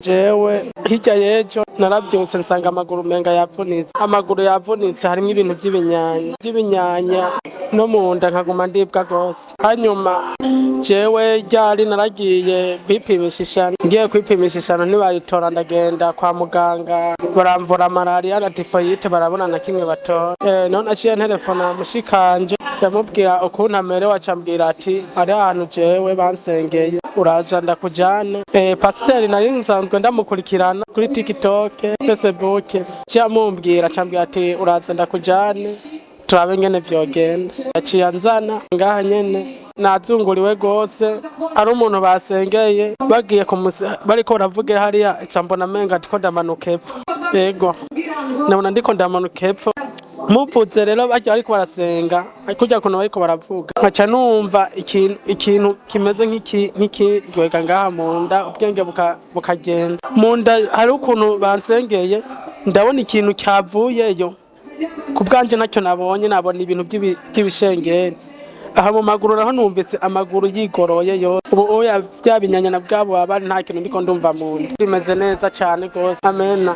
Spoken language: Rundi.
Jewe hirya y'ejo naravyutse nsanga amaguru menga yavunitse, amaguru yavunitse, harimwo ibintu vy'ibinyanya vy'ibinyanya, no mu nda nkaguma ndibwa gose. Hanyuma jewe ryari naragiye kwipimisha ishano, ngiye kwipimisha ishano ntibaritora. Ndagenda kwa muganga baramvura malariya na typhoïde, barabona na kimwe batora. None aciye nterefona mushikanje, ndamubwira ukuntu amerewe, acambwira ati ari ahantu jewe bansengeye, uraza ndakujane. Pasiteri nari nsanzwe ndamukurikirana kuri TikTok, Facebook, ciye amumbwira, acambwira ati uraza ndakujane turabe ingene vyogenda. Yaciye anzana ngaha nyene, nazunguriwe gose. Ari umuntu basengeye bagiye bariko baravugira hariya, ca mbona menga ndiko ndamanuka epfo. Yego, nabona ndiko ndamanuka epfo. Muvuze rero barya bariko barasenga, kurya kuntu bariko baravuga, nkaca numva ikintu kimeze nk'ikigwega ngaha mu nda, ubwenge bukagenda mu nda. Hari ukuntu bansengeye, ndabona ikintu cyavuyeyo. Ku bwanje ntacyo nabonye, nabona ibintu by'ibishengeri aha mu maguru. Naho numvise amaguru yigoroye yo ubu oya, bya binyanya na bwabo baba nta kintu ndiko ndumva mu nda, bimeze neza cane gose. Amena.